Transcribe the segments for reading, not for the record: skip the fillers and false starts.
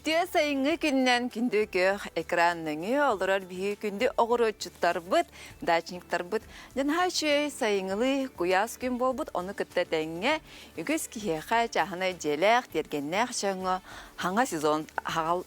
Үтүө сайыҥҥы күнүнэн күндү күөх экран нөҥүө олорор биһиги күндү оҕуруотчуттарбыт, дачниктарбыт дьанаһа үчүгэй сайыҥҥылыы куйаас күн буолбут, ону кытта тэҥҥэ үгүс киһиэхэ чааһынай дьиэлээх, тиэргэннээх дьоҥҥо хаҥа сезон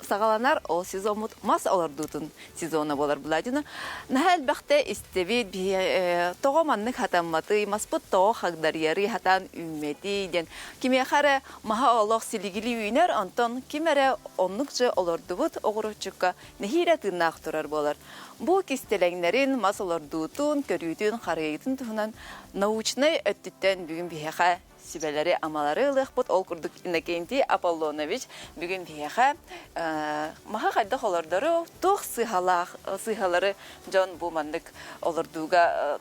саҕаланар, ол сезоммут мас олордуутун сезона буолар Владина. Наһаа элбэхтэ истэбит, биһи тоҕо маннык хатамматый, маспыт тоҕо хагдарыйарый, хатаан үүммэтий диэн. Кимиэхэ эрэ маһа олох силигилии үүнэр, онтон ким эрэ оннук же олордубут оҕуруотчукка нэһиилэ тыыннаах турар буолар. Бу кистэлэҥнэрин, мас олордуутун, көрүүтүн, харыйытын туһунан научнай өттүттэн бүгүн биһиэхэ сүбэлэри-амалары ылыахпыт. Ол курдук Иннокентий Аполлонович бүгүн биһиэхэ маһы хайдах олордору, туох сыыһалаах сыыһалары дьон бу маннык олордууга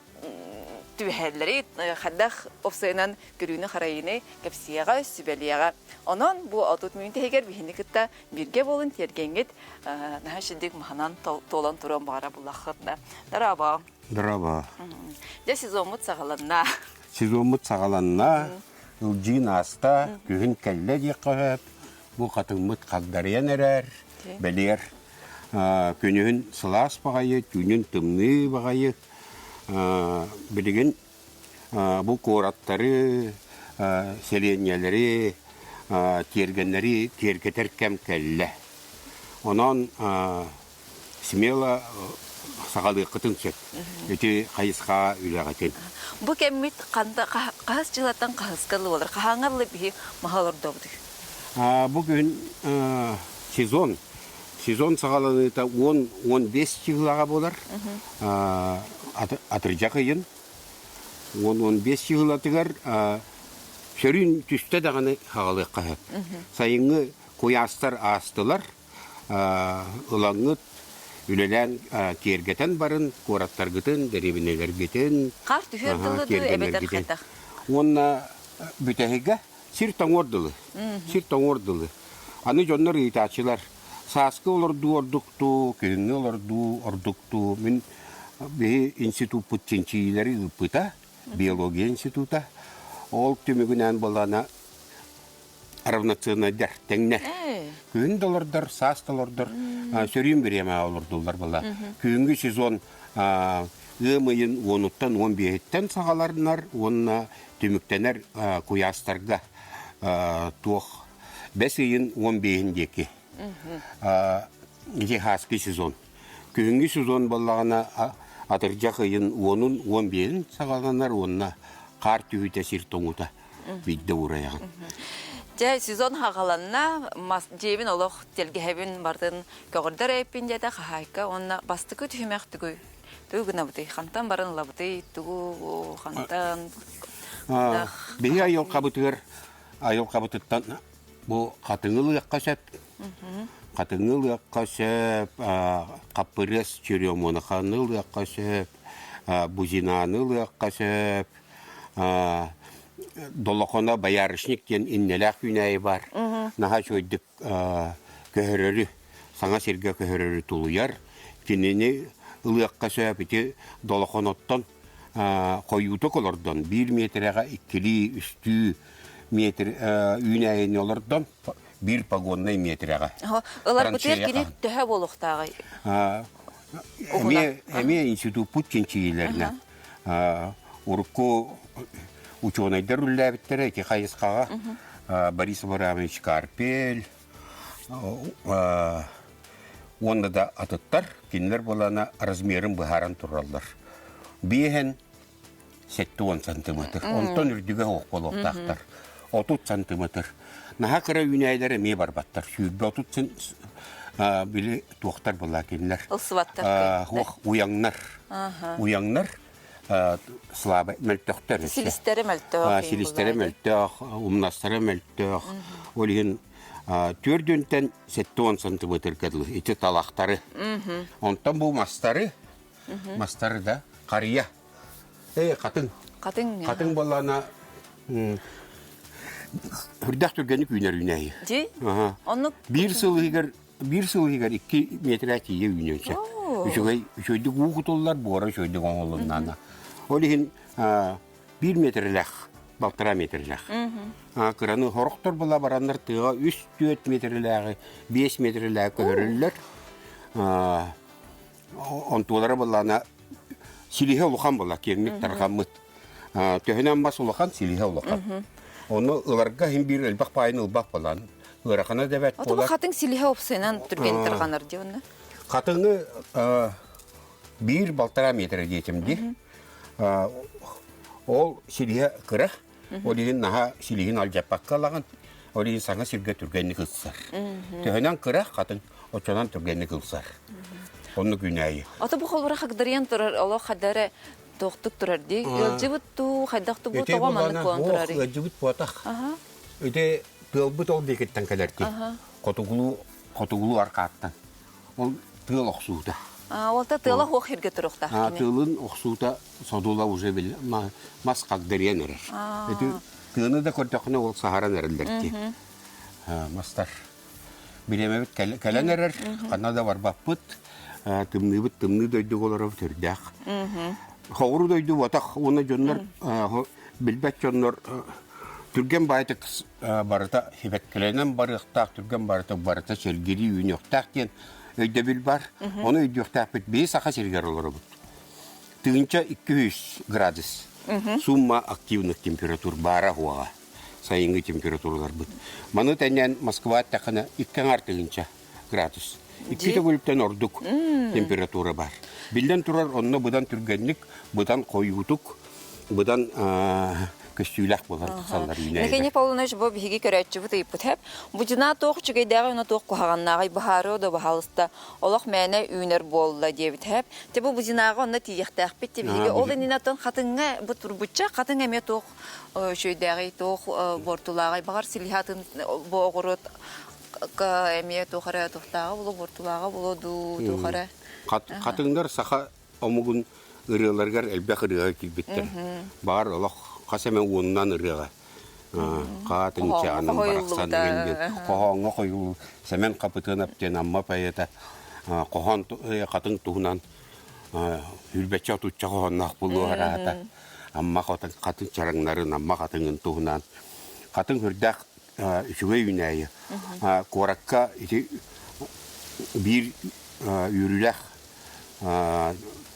түбэһэллэри, хайдах уопсайынан көрүүнү-харайыыны кэпсиэҕэ, сүбэлиэҕэ. Онон бу 30 мүнүүт иһигэр биһини кытта бииргэ буолун тиэргэҥҥит наһаа үчүгдүк маһынан туолан туруон баҕара буллаххыт да. Дорообо. Дорообо. Дьэ сезоммут саҕаланна. Сезоммут саҕаланна, ылдьыын ааста, күһүн кэллэ диэххэ сөп. Бу хатыҥмыт хагдарыйан эрэр, бэлиэр күнүһүн сылаас баҕайы, түүнүн тымныы баҕайы. Билигин бу куораттары, сэлиэнньэлэри, тиэргэннэри киэргэтэр кэм кэллэ. Онон смело саҕалыаххытын сөп. Ити хайысха үлэҕитин. Бу кэммит ханда хаһыс дьылаттан хаһыска буолар? Хаһааҥҥа дылы биһи маһа олордобутуй? Бу күн сезон. Сезон саҕаланыыта 10-15 чыһылаҕа буолар. Атырдьах ыйын 10-15 чыһылатыгар сөрүүн түстэ даҕаны хаҕалыахха сөп. Сайыҥҥы куйаастар аастылар. Ылаҥҥыт үлэлээн киэргэтэн барын, куораттаргытын, дэриэбинэлэргитин, Хаар түһүөр дылы дуу эбэтэр хайдах? Уонна бүтэһигэ сир тоҥуор дылы. Сир тоҥуор дылы. Аны дьоннор ыйытааччылар сааскы олордуу ордуктуу, күһүҥҥү олордуу ордуктуу. Мин биһи институппут чинчийиилэри ыыппыта, биология института. Ол түмүгүнэн буолана равноценнайдар, тэҥнэр. Күһүн да олордор, саас да олордор, сөрүүн бириэмэ олордуллар була. Күһүҥҥү сезон ыам ыйын уонуттан 15-иттэн саҕаланар уонна түмүктэнэр куйаастарга туох бэс ыйын 15-ин диэки. Ити һааскы сезон. Күһүҥҥү сезон буоллаҕына атырдьах ыйын уонун 15-ин саҕаланар уонна хаар түһүүтэ сир тоҥута биирдэ уурайаҕын. Дьэ, сезон хаҕаланна, мас дьиэбин олох тэлгэһэбин бартын көҕүрдэр эппин диэтэ хаһаайка уонна бастакы түһүмэх тугуй? Тугу гынабытый? Хантан баран ылабытый? Тугу хантан? Биһи айылҕабытыгар айылҕабытыттан бу хатыҥы ылыахха сөп. Хатыҥы ылыахха сөп, хаппырыас черемонаханы ылыахха сөп, бузинаны ылыахха сөп, Долохоно боярышник диэн иннэлээх үүнээйи баар. Наһаа үчүгэйдик көһөрөрү, саҥа сиргэ көһөрөрү тулуйар. Кинини ылыахха сөп ити долохоноттон хойуутук олордон биир миэтэрэҕэ иккилии, үстүү метр үүнээйини олордон биир погоннай миэтэрэҕэ. Ыларбытыгар кини төһө буолуохтааҕый? Эмиэ, эмиэ институппут чинчийиилэринэн Урукку учуонайдар үлэлээбиттэрэ ити хайысхаҕа Борис Абрамович Карпель уонна да атыттар кинилэр буолана размерын быһааран тураллар. Биэһэн 70 сантиметр. Онтон үрдүгэ суох буолуохтаахтар. 30 сантиметр. Наһаа кыра үүнээйилэр эмиэ барбаттар. Сүүрбэ 30 били туохтар буолла кинилэр. Ылсыбаттар. Уох уйаҥнар. Уйаҥнар слабо мөлтөхтөр. Силистэрэ мөлтөх. Силистэрэ мөлтөх, умнастара мөлтөх. Ол иһин түөрдүнтэн 70 сантиметрга дылы ити талахтары. Онтон бу мастары, мастары да харыйа. Э, хатыҥ. Хатыҥ. Хатыҥ буоллаҕына үрдэх түргэнник үүнэр үүнээйи. Дьи? Оннук. Биир сыл иһигэр биир сыл иһигэр 2 метрэ тиийэ үүнүөн сөп. Үчүгэй үчүгэйдик уу кутуллар, буора үчүгэйдик оҥоһулуннаана. Ол иһин биир метрэлээх. балтараа метрлээх. Кыраны хорохтор була бараннар тыаҕа 3-4 метрлээҕи, 5 метрлээҕи көһөрөллөр. Онтуолара буоллаҕына силиһэ улахан буолла, киэҥник тарҕаммыт. Төһөнөн мас улахан, силиһэ улахан. Ону ыларга иһин биир элбэх паайын ылбат буолан, ыарахана да бэрт буолар. Хатыҥ силиһэ опсайынан түргэн тарҕанар дии онно. Хатыҥы биир балтараа метр диэтим дии. Ол силиһэ кыра, ол иһин наһаа силиһин алдьаппакка ылаҕын, ол иһин саҥа сиргэ түргэнник ылсар. Төһөнөн кыра хатыҥ, оччонон түргэнник ылсар. Оннук үүнээйи. Ото бу холбура хагдарыйан турар, олох хадара туохтук турар дии. Ыалдьыбыт дуу, хайдах дуу бу тоҕо маннык буолан турарый? Ыалдьыбыт буотах. Ити тыалбыт ол диэкиттэн кэлэр дии. Хотугулуу хотугулуу аркааттан. Ол тыал охсуута. Ол тыала хуох сиргэ туруохтаах кини. Тыалын охсуута содула уже мас хагдарыйан эрэр. Ити тыаны да көрдөххүнэ ол саһаран эрэллэр дии. Мастар бириэмэбит кэлэн эрэр, ханна да барбаппыт. Тымныыбыт тымныы дойдуга олоробут үрдээх. Хоҕуру дойду буотах уонна дьоннор билбэт дьоннор түргэн баайтык барыта сибэккилэнэн барыахтаах, түргэн барыта барыта сэлгирии үүнүөхтээх диэн өйдөбүл бар. Ону өйдүөхтээхпит биһи Саха сиригэр олоробут. 1200 градус. Сумма активных температур баара хуаҕа. Сайыҥҥы температураларбыт. Маны тэҥнээн Москва эттэххинэ икки аҥаар тыһыынча градус. Икки төгүлтэн ордук температура бар. Биллэн турар, онно быдан түргэнник, быдан хойуутук, быдан көстүүлээх буолан тахсаллар үүнээйилэр. Евгений Павлович, бу биһиги көрөөччүбүт ыйыппыт хэп. Бу дьына туох үчүгэйдээҕи уонна туох куһаҕаннааҕый быһаарыа да баһаалыста олох мээнэ үүнэр буолла диэбит хэп. Те бу бузинааҕы онно тиийиэхтээхпит те биһиги ол иннинэ оттон хатыҥҥа бу турбучча хатыҥ эмиэ туох үчүгэйдээҕий туох буортулааҕый баҕар силиһэ атын бу оҕуруот эмиэ туох эрэ туохтааҕа буолуо буортулааҕа буолуо дуу туох эрэ Хатыҥнар саха омугун ырыаларыгар элбэх ырыаҕа киирбиттэр. Баар олох хас эмэ уонунан ырыаҕа. Хаатыҥчааным барахсан диэн хоһооҥҥо хойулуу Сэмэн Хапытыанап диэн Амма поэта хоһоон хатыҥ туһунан сүүрбэччэ отучча хоһоонноох буолуо араата. Амма хатыҥ чараҥнарын, Амма хатыҥын туһунан. Хатыҥ үрдээх үчүгэй үүнээйи. Куоракка ити биир үөрүүлээх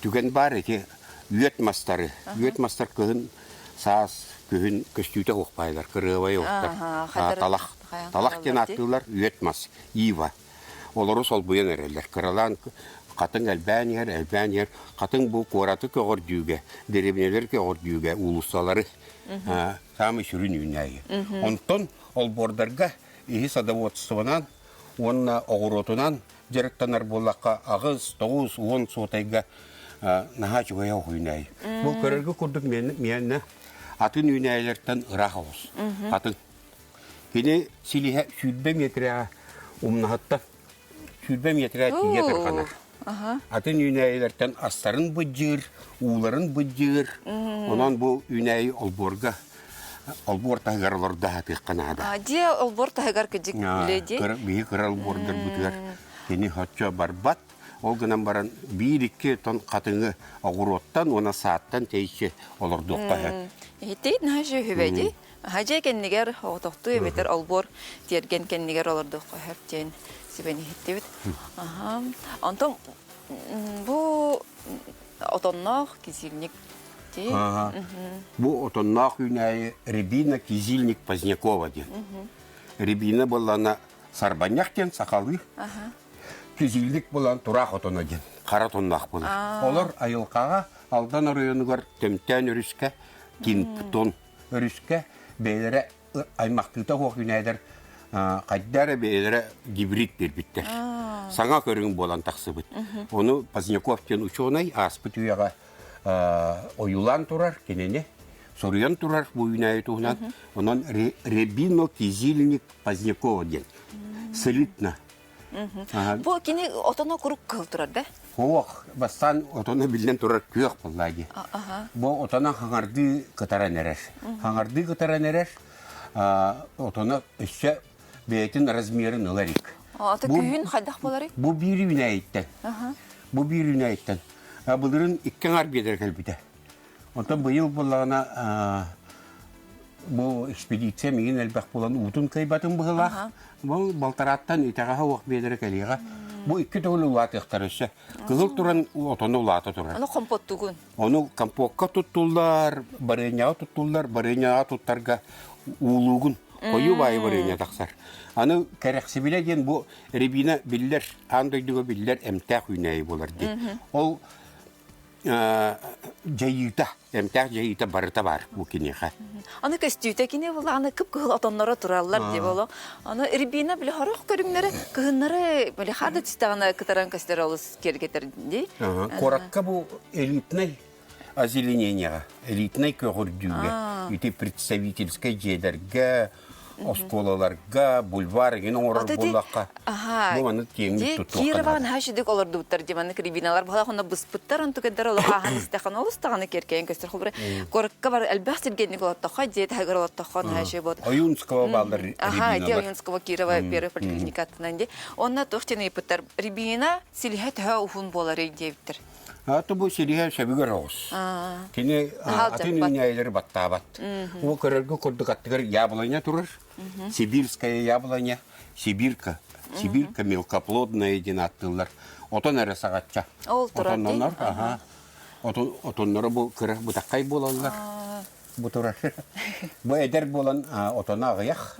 түгэн баар ити үөт мастары. Үөт мастар кыһын саас күһүн көстүүтэ уохпайдар, кырыабай уохтар. Талах. Талах диэн ааттыыллар үөт мас, ива. Олору солбуйан эрэллэр. Кыралаан хатыҥ элбээн иһэр, элбээн иһэр. Хатыҥ бу куораты көҕөрдүүгэ, дэриэбинэлэри көҕөрдүүгэ, уулуссалары саамай сүрүн үүнээйи. Онтон олбуордарга иһи садоводствонан уонна оҕуруотунан дьарыктанар буоллахха аҕыс, тоҕус, уон суотайга наһаа үчүгэй ох үүнээйи. Бу көрөргө курдук миэнэ атын үүнээйилэртэн ыраах оҕус. Атын. Кини силиһэ 20 метрэ умнаһыттан 20 метрэ тиийэ тарҕанар. Атын үүнээйилэртэн астарын быдьыыр, ууларын быдьыыр. Онон бу үүнээйи олбуорга олбуор таһыгар олордо аһатыахха наада. Дьиэ олбуор таһыгар кыдьык леди. Биһи кыра олбуордарбытыгар кини хоччо барбат. Ол гынан баран биир-икки тон хатыҥы оҕуруоттан уонна сааттан тэйиччи олордуохха сөп. Ити наһаа үчүгэй Дьиэ кэннигэр оҕотохтуу эбэтэр олбуор тиэргэн кэннигэр олордуохха сөп диэн сүбэни иһиттибит. Онтон бу отонноох кизильник дии. Бу отонноох үүнээйи Рябина кизильник Позднякова диэн. Рябина буоллаҕына сарбанньах диэн сахалыы. Кизильник буолан тураах отоно диэн хара отонноох буолар. Олор айылҕаҕа Алдан оройуонугар Төмтөөн өрүскэ Кингтон өрүскэ бэйэлэрэ аймахтыыта суох үүнээдэр хайда эрэ бэйэлэрэ гибрид биэрбиттэр. Саҥа көрүҥ буолан тахсыбыт. Ону Поздняков диэн учуонай ааспыт үйэҕэ ойуулаан турар кинини суруйан турар бу үүнээйи туһунан. Онон Рябино Кизильник Позднякова диэн. Солидно Бу кини отоно курук кыһыл турар да? Суох, бастаан отоно биллэн турар күөх буолла дии. Бу отоно хаҥардыы кытаран эрэр. Хаҥардыы кытаран эрэр, отоно өссө бэйэтин размерын ылар илик. Ата күһүн хайдах буоларый? Бу биир үүнээйиттэн. Бу биир үүнээйиттэн. Былырын икки аҥар биэдэрэ кэлбитэ. Онтон быйыл буоллаҕына. Бу экспедиция миигин элбэх буолан уутун кыайбатын быһыылаах. Бу балтарааттан итэҕэһэ уох биэлэрэ кэлиэҕэ. Бу икки төгүл улаатыахтара өссө. Кыһыл туран отону улаата турар. Ону компоттугун. Ону компокка туттуллар, барыанньаҕа туттуллар, барыанньаҕа туттарга уулуугун. Хойуу баайы барыанньа тахсар. Аны кэрэхсибилэ диэн бу рябина биллэр, аан дойдуга биллэр эмтээх үүнээйи буолар дии. Ол дьайыыта, эмтээх дьайыыта барыта баар бу киниэхэ. Аны көстүүтэ кини була аны кып-кыһыл отонноро тураллар дии боло. Аны рябина били хорох көрүҥнэрэ кыһыннары били хада түстэҕинэ кытаран көстөр олус киэргэтэр дии. Куоракка бу элитнай озеленениеҕа, элитнай көҕүрдүүгэ, ити представительскай дьиэлэргэ, оскуолаларга бульвар игин оҥорор буоллахха бу маны киэҥник туттуохха Кироваҕа наһаа үчүгэй олордубуттар дии маннык рябиналар буолах онно быспыттар онтукайдар олох ааһан истэххин олус даҕаны киэркэйэн көстөр холобура куоракка бар элбэх сиргэнник олортоххо дьиэ таһыгар олортоххо наһаа үчүгэй буолт Ойунского бааллар Аха, ити Ойунского Кирова первая поликлиникатынан дии. Онно туох диэн ыйыппыттар рябина силиһэ төһө уһун буоларый диэбиттэр. Аты бу силиһэ сөбүгэр оҕус. Кини атын үүнээйилэри баттаабат. Бу көрөргө курдук аттыгар яблоня турар. Сибирская яблоня, сибирка, сибирка мелкоплодная диэн ааттыыллар. Отон эрэ саҕачча. Ол турар Отоннонор, аха. Отонноро бу кыра бытаххай буолаллар. Бу турар. Бу эдэр буолан отоно аҕыйах.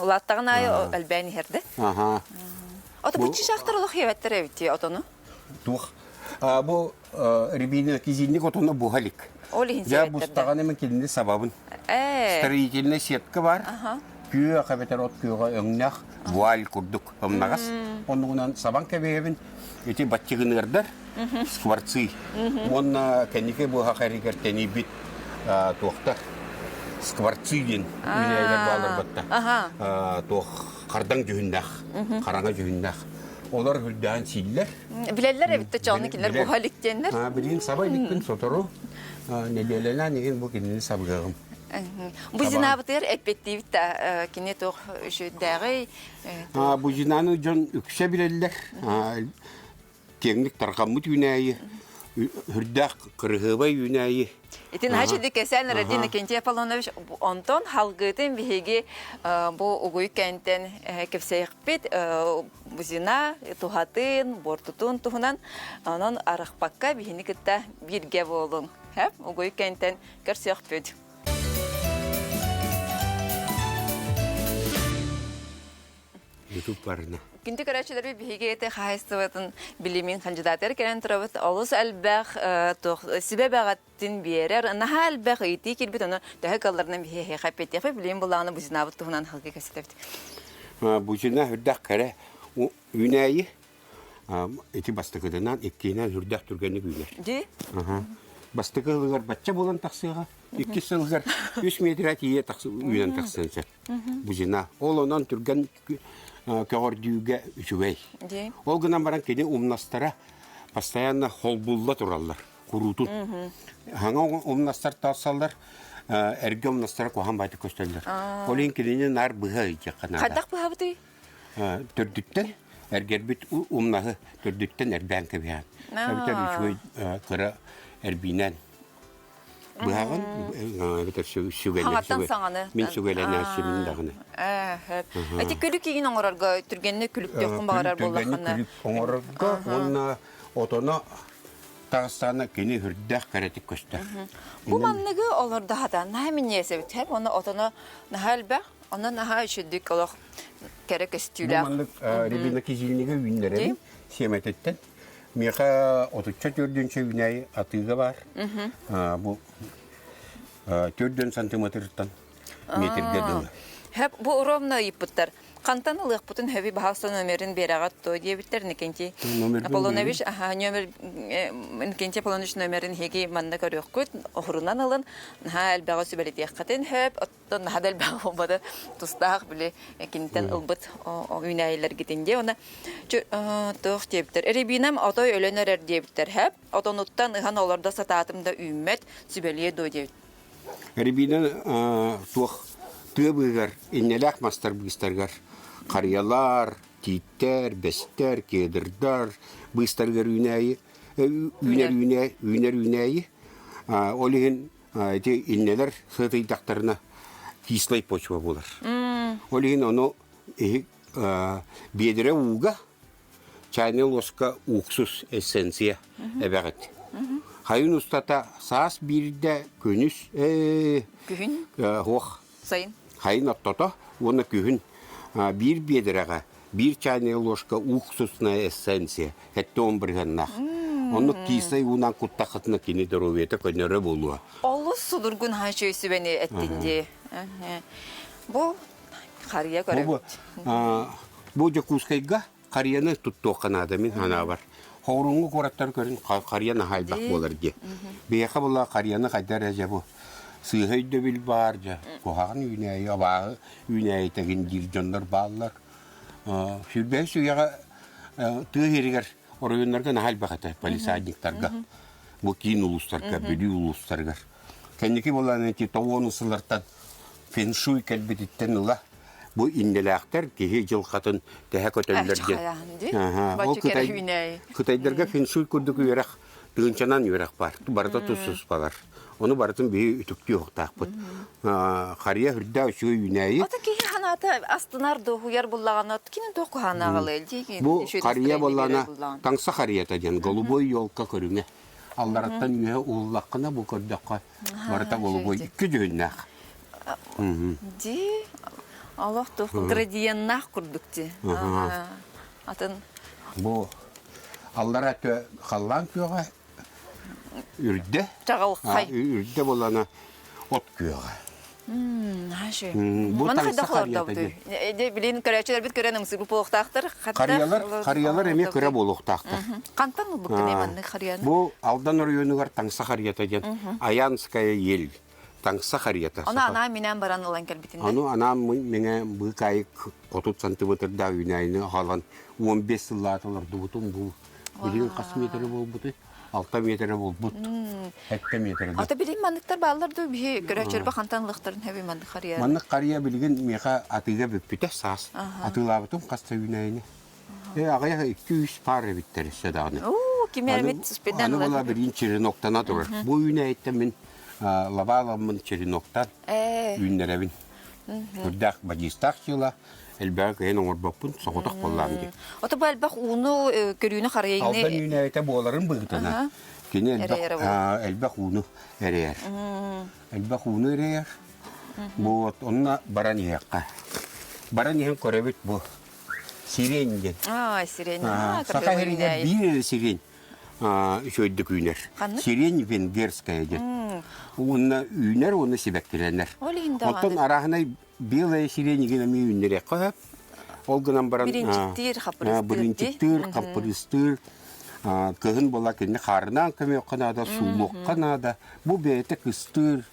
Улааттаҕын аайы элбээн иһэрдэ. Аха. Ото бу чычаахтар олох иэбэттэр эбит отону. Туох бу рябина кизинник отоно буһа илик. Ол иһин Дьэ бустаҕына мен кинини сабабын. Строительная сетка бар. Күөх эбэтэр от күөҕэ өҥнөх вуаль курдук ымнаҕас. Оннугунан сабан кэбиһэбин. Ити баччыгыныардар скворцы. Уонна кэнники буһах эригэр тэнийбит туохтар скворцы диэн үүнээйилэр баалар батта. Туох хардаҥ дьүһүннээх, хараҥа дьүһүннээх. Олор үрдээн сииллэр. Билэллэр эбит да чоҕуну кинилэр буһа илик диэннэр. Билигин саба иликпин сотору нэдиэлэнэн игин бу кинини сабыаҕым. Бу зинабытыгар эппиэттиибит да кини туох үчүгдээҕий? Бу зинаны дьон үксэ билэллэр. Киэҥник тарҕаммыт үүнээйи, үрдээх кырыһыабай үүнээйи. Ити наһаа үчүгэй кэсээн Радин Иннокентий Аполлонович онтон халгыытын биһиги бу угуй кэнтэн кэпсэйэхпит бузина туһатын, буортутун туһунан онон арахпакка биһини кытта бииргэ буолуҥ. Угуй кэнтэн көрсүөхпүт. Ютуб барына. Күндү көрөөччүлэрбит биһиги ити хаһаайыстыбатын билимин хандьыдаатыгар кэлэн турабыт. Олус элбэх туох сүбэ бэҕэттин биэрэр. Наһаа элбэх ыйытыы киирбит, ону төһө кыалларынан биһиги эһиэхэ эппиэттиэхпит. Билигин буллаҕына бузинаабыт туһунан халгыы кэпсэтэбит. Бузина үрдэх кэрэ үүнээйи ити бастакытынан, иккиһинэн үрдэх түргэнник үүнэр. Дии? Бастакы ылыгар бачча буолан тахсыаҕа, иккис сылыгар үс метрэ тиийэ үүнэн тахсыан сөп. Бузина. Ол онон түргэн көҕөрдүүгэ үчүгэй. Ол гынан баран кини умнастара постоянно холбулла тураллар куруутун. Хаҥа умнастар тахсаллар, эргэ умнастара куһаҕан баайдык көстөллөр. Ол иһин кинини наар быһа ыйдьахха наада. Хайдах быһабытый? Төрдүттэн эргэрбит умнаһы төрдүттэн эрбээн кэбиһэн. Эбэтэр үчүгэй кыра эрбиинэн Быһаҕын эбэтэр Хаҥаттан саҥаны. Мин сүгэлэнээччибин даҕаны. Эти күлүк игин оҥорорго түргэнник күлүктүөххүн баҕарар буоллаххына. Күлүк оҥорорго уонна отоно таҕыстаана кини үрдээх кэрэтик көстөр. Бу манныгы олордоһата наһаа минньигэс эбит. Уонна отоно наһаа элбэх, онно наһаа үчүгдүк олох кэрэ көстүүлээх. Бу маннык рябина кизильнига үүннэрэбин сиэмэтиттэн. Миэхэ отучча төрдүнчэ үүнээйи атыыга баар. Бу төрдүн сантиметртан метргэ дылы. Хөп, бу ровно ыйыппыттар. Хантан ылыахпытын хөбү баһаалыста номерин биэрэҕит дуо диэбиттэр Никентий Аполлонович. Аха, номер Никентий Аполлонович номерин эһиги манна көрүөххүт, оһурунан ылын, наһаа элбэҕи сүбэлэтиэххитин хөп, Оттон наһаа да элбэх буолбата тустаах били киниттэн ылбыт үүнээйилэргитин диэ. Уонна туох диэбиттэр. Рябинам отой өлөн эрэр диэбиттэр һэп. Отонуттан ыһан олордо сатаатым да үүммэт, сүбэлиэ дуо диэбит. Рябина туох тыа быыһыгар иннэлээх мастар быыстарыгар харыйалар, тииттэр, бэстэр, кедрдар быыстарыгар үүнээйи үүнэр үүнэр үүнээйи. Ол иһин Ити иннэлэр сытыйдахтарына. кислай почва буолар. Ол иһин ону биэдэрэ ууга чайный ложка уксус эссенция эбэҕит. Хайын устата саас биирдэ күнүс Күһүн? Суох. Сайын? Хайын ортото уонна күһүн биир биэдэрэҕэ биир чайная ложка уксусная эссенция 70 бырыһыаннаах. Оннук кислай уунан куттаххытына кини доруобуйата көнөрө буолуо. Олус судургун хаачый сүбэни эттин дии. Бу харыйа көрөбүт. Бу Дьокуускайга харыйаны туттуохха наада мин санаабар. Хоруҥҥу куораттар көрүн харыйа наһаа элбэх буолар дии. Биһиэхэ була харыйаны хайда эрэ дьэ бу сыыһа өйдөбүл баар дьэ куһаҕан үүнээйи абааһы үүнээйи тэгин диир дьоннор бааллар. Сүүрбэһис үйэҕэ тыа иһигэр оройуоннарга наһаа элбэх этэ полисадниктарга. Бу киин улуустарга, Бүлүү улуустарыгар. Кэнники буолан ити тоҕуон сыллартан фэншуй кэлбититтэн ыла бу иннэлээхтэр киһи дьылҕатын тэһэ көтөллөр диэн. Ол кытайдарга фэншуй курдук үөрэх тыынчанан үөрэх бар. Барыта тус-туспалар. Ону барытын биһи үтүктүү уохтаахпыт. Харыйа үрдээх үчүгэй үүнээйи. Ата киһи ханаата астынар дуоһуйар буллаҕына кини туох куһаанааҕалый Бу харыйа буоллаҕына таҥса харыйата диэн голубой елка көрүҥэ. Аллараттан үөһэ уһуллаххына бу көрдөххө барыта голубой икки дьүһүннээх. Ди олох туох градиеннаах курдук ди. Атын Бу аллара өттө халлаан күөҕэ үрдэ чаҕылхай үрдэ буолана от күөҕэ. Бу Маны хайдах олордобутуй? Билин көрөөччүлэрбит көрөн ымсыырбыт буолуохтаахтар. Харыйалар, харыйалар эмиэ кыра буолуохтаахтар. Хантан ылбыккын маннык харыйаны? Бу Алдан оройуонугар Таҥса харыйата диэн Аянская ель Таҥса харыйата. Ону анаан минээн баран ылан кэлбитин. Ону анаан миҥэ быыкаайык 30 сантиметрдаах үүнээйини аҕалан 15 сыллаата олордубутум бу билигин хас миэтэрэ буолбутуй? 6 миэтэрэ буолбут. 7 миэтэрэ. Ата билин манныктар бааллар дуу биһи көрөөччүлэрбэ хантан ылыахтарын хэби маннык харыйа. Маннык харыйа билигин миэхэ атыыга бүппүтэ саас. Атыылаабытым хас да үүнээйини. Э аҕыйах 2-3 паар эбиттэр өссө даҕаны. Оо, кими эмит суспендан Аны була билигин череноктана турар. Бу үүнээйиттэн мин лабааламмын череноктан үүннэрэбин. Үрдээх бадьыыстаах дьыала элбэҕи кыайан оҥорбоппун соҕотох буоллаам дии. Ото бу элбэх ууну көрүүнү харыйыҥны Алдан үүнээйитэ буоларын быһыытынан кини элбэх элбэх ууну эрэйэр. Элбэх ууну эрэйэр. Бу вот онно баран иһиэххэ. Баран иһэн көрөбүт бу сирень диэн. Аа, сирень. Саха сиригэр биир эрэ сирень үчүгэйдик үүнэр. Сирень венгерская диэн. Уонна үүнэр уонна сибэккилэнэр. Оттон арааһынай белая сирень гин эмиэ үүннэриэххэ сөп. Ол гынан баран Биринчиктиир, хаппырыстыыр. Биринчиктиир, хаппырыстыыр. Кыһын була кинини хаарынан көмүөххэ наада, суулуохха наада. Бу бэйэтэ кыстыыр,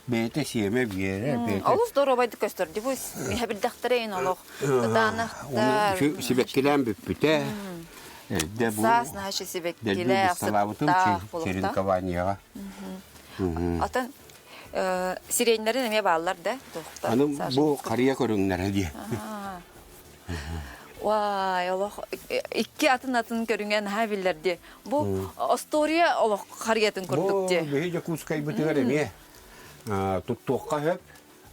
бэйэтэ сиэмэ биэрэр, бэйэтэ... Олус доруобайдык көстөр. Бу иһэбилдэхтэрэ ин олох кытаанахтар. Сибэккилээн бүппүтэ. Эрдэ бу Саас наһаа сибэккилээх, сыттаах черенкованияҕа. Атын сиреннэрин эмиэ бааллар да? Аны бу харыйа көрүҥнэрэ дии. Вай, олох икки атын-атын көрүҥэ наһаа биллэр дии. Бу остуоруйа олох харыйатын курдук дии. Бу биһи Дьокуускайбытыгар эмиэ туттуохха сөп,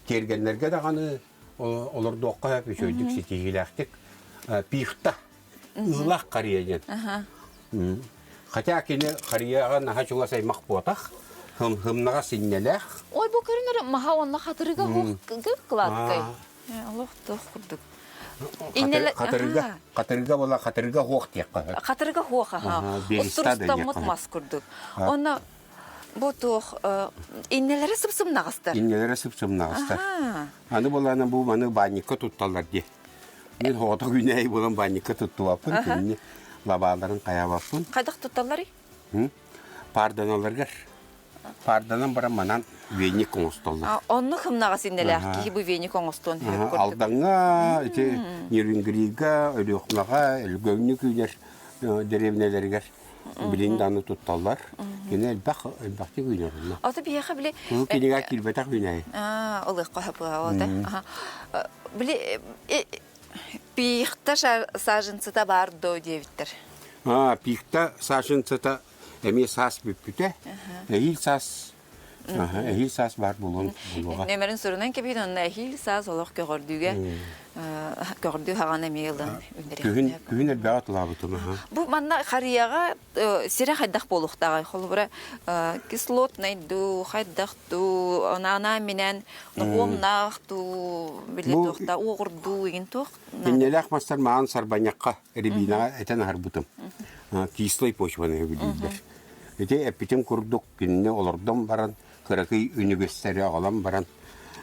тиэргэннэргэ даҕаны олордуохха сөп үчүгэйдик ситиһиилээхтик пихта ыылах харыйа диэн. Хотя кини харыйаҕа наһаа чугас аймах буотах, хымнаҕас иннэлээх. Ой, бу көрүнэр маһа уонна хатырыга кладкай. Олох туох курдук. Хатырыга, хатырыга була хатырыга хуох диэххэ. Хатырыга хуох аха. Устурустаммыт мас курдук. Онно бу туох иннэлэрэ сып-сымнаҕастар. Иннэлэрэ сып-сымнаҕастар. Аны буолаана бу маны баанньыкка тутталлар дии. Мин оҕото күнээй буолан баанньыкка туттубаппын, кинини лабааларын хайаабаппын. Хайдах тутталларый? Паарданаларыгар. Паарданан баран манан веник оҥостоллор. Онну хымнаҕас иннэлээх киһи бу веник оҥостуон сөп курдук. Алдаҥҥа, ити Нерюнгрига, Өлүөхүмэҕэ, Өлгөмнүк үүнэр дэриэбинэлэригэр билин даҕаны тутталлар. Кини элбэх элбэхтик үүнэр онно. Ото биһиэхэ били Кыһыл кинигэ киирбэтэх үүнээйи. Ылыахха сөп ота. Били пихта саженцыта баар доо диэбиттэр. А, пихта саженцыта эмиэ саас бүппүтэ. Эһиил саас. Эһиил саас баар буолуон буолуоҕа. Нөмерин сурунан кэбиһин онно эһиил саас олох көҕөрдүүгэ көҕөрдүү хаҕан эмиэ ылан Күһүн күһүн элбэҕи атылаабытым аха. Бу манна харыйаҕа сирэ хайдах буолуохтааҕый? Холобура кислотный дуу, хайдах дуу, анаан-минээн ноһуомнаах дуу, били туохта уоҕурдуу игин туох? Иннэлээх мастар маан сарбанньахха рябинаҕа этэн аһарбытым. Кислый почваны сөбүлүүллэр. Ити эппитим курдук кинини олордон баран кыракый үнүгэстэри аҕалан баран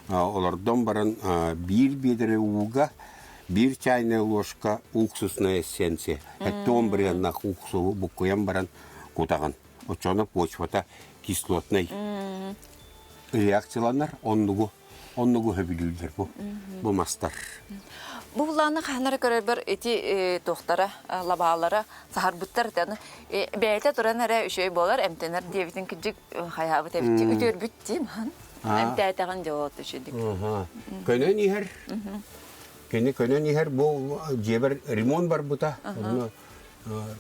олордон баран биир биэдэрэ ууга биир чайная ложка уксусная эссенция 70 бырыһыаннаах уксуһу буккуйан баран кутаҕын оччоҕуна почвата кислотнай реакцияланар оннугу оннугу сөбүлүүллэр бу бу мастар Бу былааны хаһан эрэ көрөрбөр ити туохтара лабаалара саһарбыттар этэ. Бэйэтэ туран эрэ үчүгэй буолар, эмтэнэр диэбитин кырдьык хайаабыт эбит. Үтүөрбүт диим хан. Эмтээтэҕин дьэ ол үчүгдүк. Көнөн иһэр. Кини көнөн иһэр бу дьиэбэр ремонт барбыта. Онно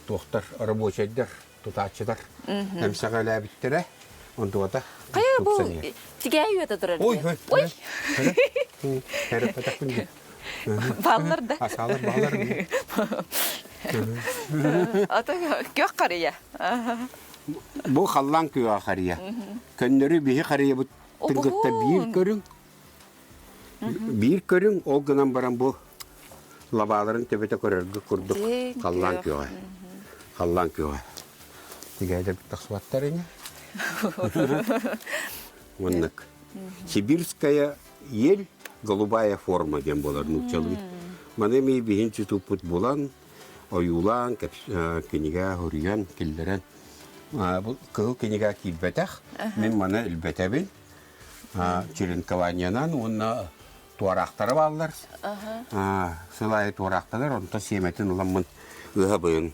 туохтар рабочайдар тутааччылар эмсэҕэлээбиттэрэ. Онтугата Хайа бу тигээй үөтэ турар. Ой, ой, ой. Ой. Бааллар да. Асаалар бааллар. Ата күөх харыйа. Бу халлаан күөҕэ харыйа. Көннөрү биһи харыйабыт тыгытта биир көрүҥ. Биир көрүҥ, ол гынан баран бу лабааларын төбөтө көрөргө курдук халлаан күөҕэ. Халлаан күөҕэ. Тигээдэр тахсыбаттар ини. Маннык. Сибирская ель голубая форма диэн буолар нууччалыы. Маны эмиэ биһин туппут булан, ойуулаан, кинигэ суруйан, киллэрэн. Бу кыһыл кинигэ киирбэтэх. Мин маны илбэтэбин. Черенкованиянан уонна туораахтара бааллар. Сыл аайы туораахтанар, онтон сиэмэтин ыламмын ыһабын.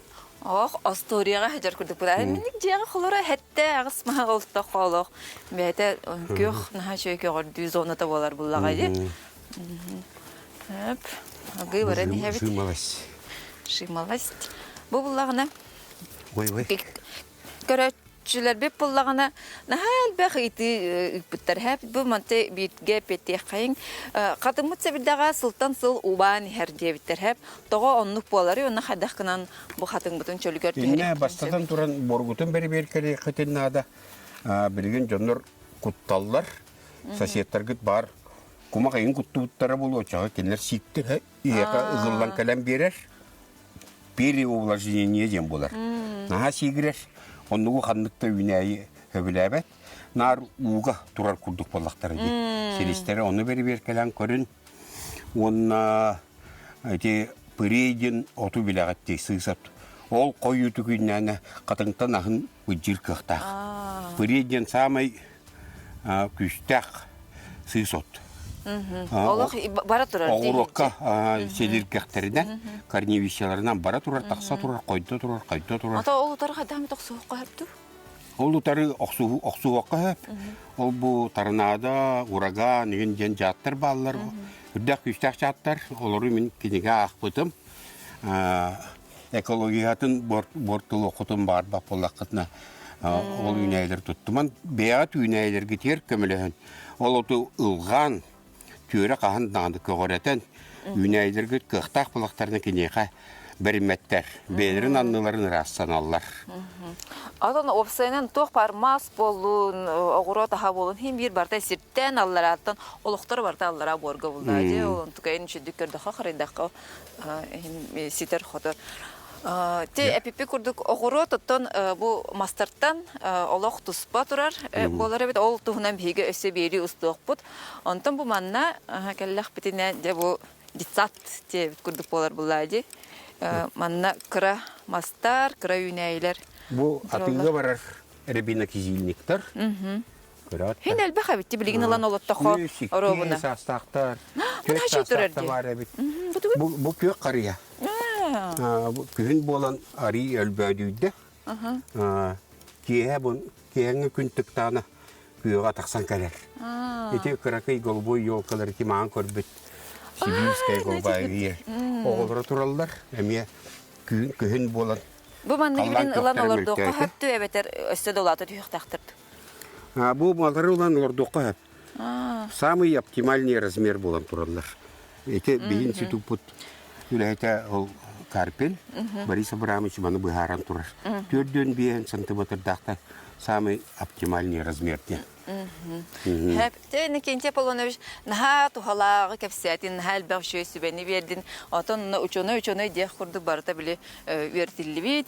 Ох, остуоруйаҕа сылдьар курдук буолар. Минник дьиэҕэ холоро хэттэ аҕыс маһа олтох олох бэйэтэ күөх наһаа үчүгэй көҕөрдүү зоната буолар буллаҕа дии. Өп, агыы баран иһэбит. Жимолость. Жимолость. Бу буллаҕына Ой, ой. Көрөөччүлэрбит буллаҕына наһаа элбэх ыйытыы ыыппыттар. Һээп бу манты бииргэ эппиэттиэххэйиҥ. Хатыммыт сэбирдэҕэ сылтан сыл убаан иһэр диэбиттэр. Һээп тоҕо оннук буоларый уонна хайдах гынан бу хатыҥмытын чөлүгэр Иннэ түһэриэхпитин бастатан сөбүй? туран боргутун бэрэбиэркэлиэххитин наада. Билигин дьоннор кутталлар. Соседтаргыт баар кумах эйин куттубуттара буолуо оччоҕо кинилэр сииктэр иһиэхэ ыгыллан кэлэн биэрэр. Переувлажнение диэн буолар. Наһаа сиигирэр, оннугу ханнык да үүнээйи сөбүлээбэт. Наар ууга турар курдук буоллахтара дии. Силистэрэ ону бэрэбиэркэлээн көрүн. Уонна ити пырей диэн оту билэҕит дии, сыыс от. Ол хойуутук үүннээнэ хатыҥтан аһын быдьыыр кыахтаах. Пырей диэн саамай күүстээх сыыс от. Олох бара турар Оҕуруокка силиргэхтэринэн, корневищаларынан бара турар, тахса турар, хойдо турар, хайда турар. Ата ол утары хайдах охсуохха сөп Ол утары охсуһуохха сөп. Ол бу торнадо, ураган игин диэн дьааттар бааллар. Үрдээх күүстээх дьааттар. Олору мин кинигэ аахпытым. Экологиятын буортулуоххутун баҕарбат буоллаххытына ол үүнээйилэр туттуман бэйэҕит үүнээйилэргитигэр көмөлөһөн ол оту ылҕаан түөрэ хаһан даҕаны көҕүрэтэн үүнээйилэргит кыахтаах буоллахтарына киниэхэ бэриммэттэр бэйэлэрин анныларын ыраастаналлар Онон уопсайынан туох баар мас буоллун, оҕуруот аһа буоллун, иһин биир барыта сиртэн алларааттан олохторо барыта аллараа буорга буллаа дии. Ол онтукайын үчүгдүк көрдөххө, харайдахха иһин ситэр-хотор. Ти эпиппи курдук оҕуруот оттон бу мастартан олох туспа турар буолар эбит. Ол туһунан биһиги өссө биэрии устуохпут. Онтон бу манна кэллэхпитинэ дьэ бу детсад диэбит курдук буолар буллаа дии. Манна кыра мастар, кыра үүнээйилэр Бу атыыга барар рябинокизильниктар. Хин элбэх эбит билигин ылан олоттохо оруобуна. саастаахтар, түөрт саастаахтар баар эбит. Бу, бу күөх харыйа. Күһүн буолан арыы өлбөөдүйдэ. Киэһэ бу киэһэҥҥи күн тыктаана күөҕэ тахсан кэлэр. Ити кыракый голубой елкалар ити маан көрбүт Сибирская голубая оҕолоро тураллар. Эмиэ күһүн буолан Бу маннык билин ылан олордуохха сөптүү эбэтэр өссө да улаата түһүөхтээхтэр. Бу малары ылан олордуохха сөп. Самый оптимальный размер буолан тураллар. Ити биһи институппут үлэһитэ ол Карпин Борис Абрамович маны быһааран турар. 4,5 сантиметрдаахтар самый оптимальный размер диэн. Тэ Никентий Аполлонович наһаа туһалааҕы кэпсээтин, наһаа элбэх үчүгэй сүбэни биэрдин. Отон учуонай учуонай диэх курдук барыта били үөрэтиллибит,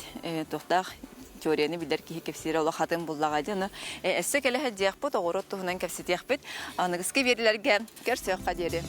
туохтаах теорияны билэр киһи кэпсиирэ олох атын буллаҕа дии. Ону өссө кэлэ сылдьыахпыт, оҕуруот туһунан кэпсэтиэхпит. Аныгыскы биэриилэргэ көрсүөххэ диэри.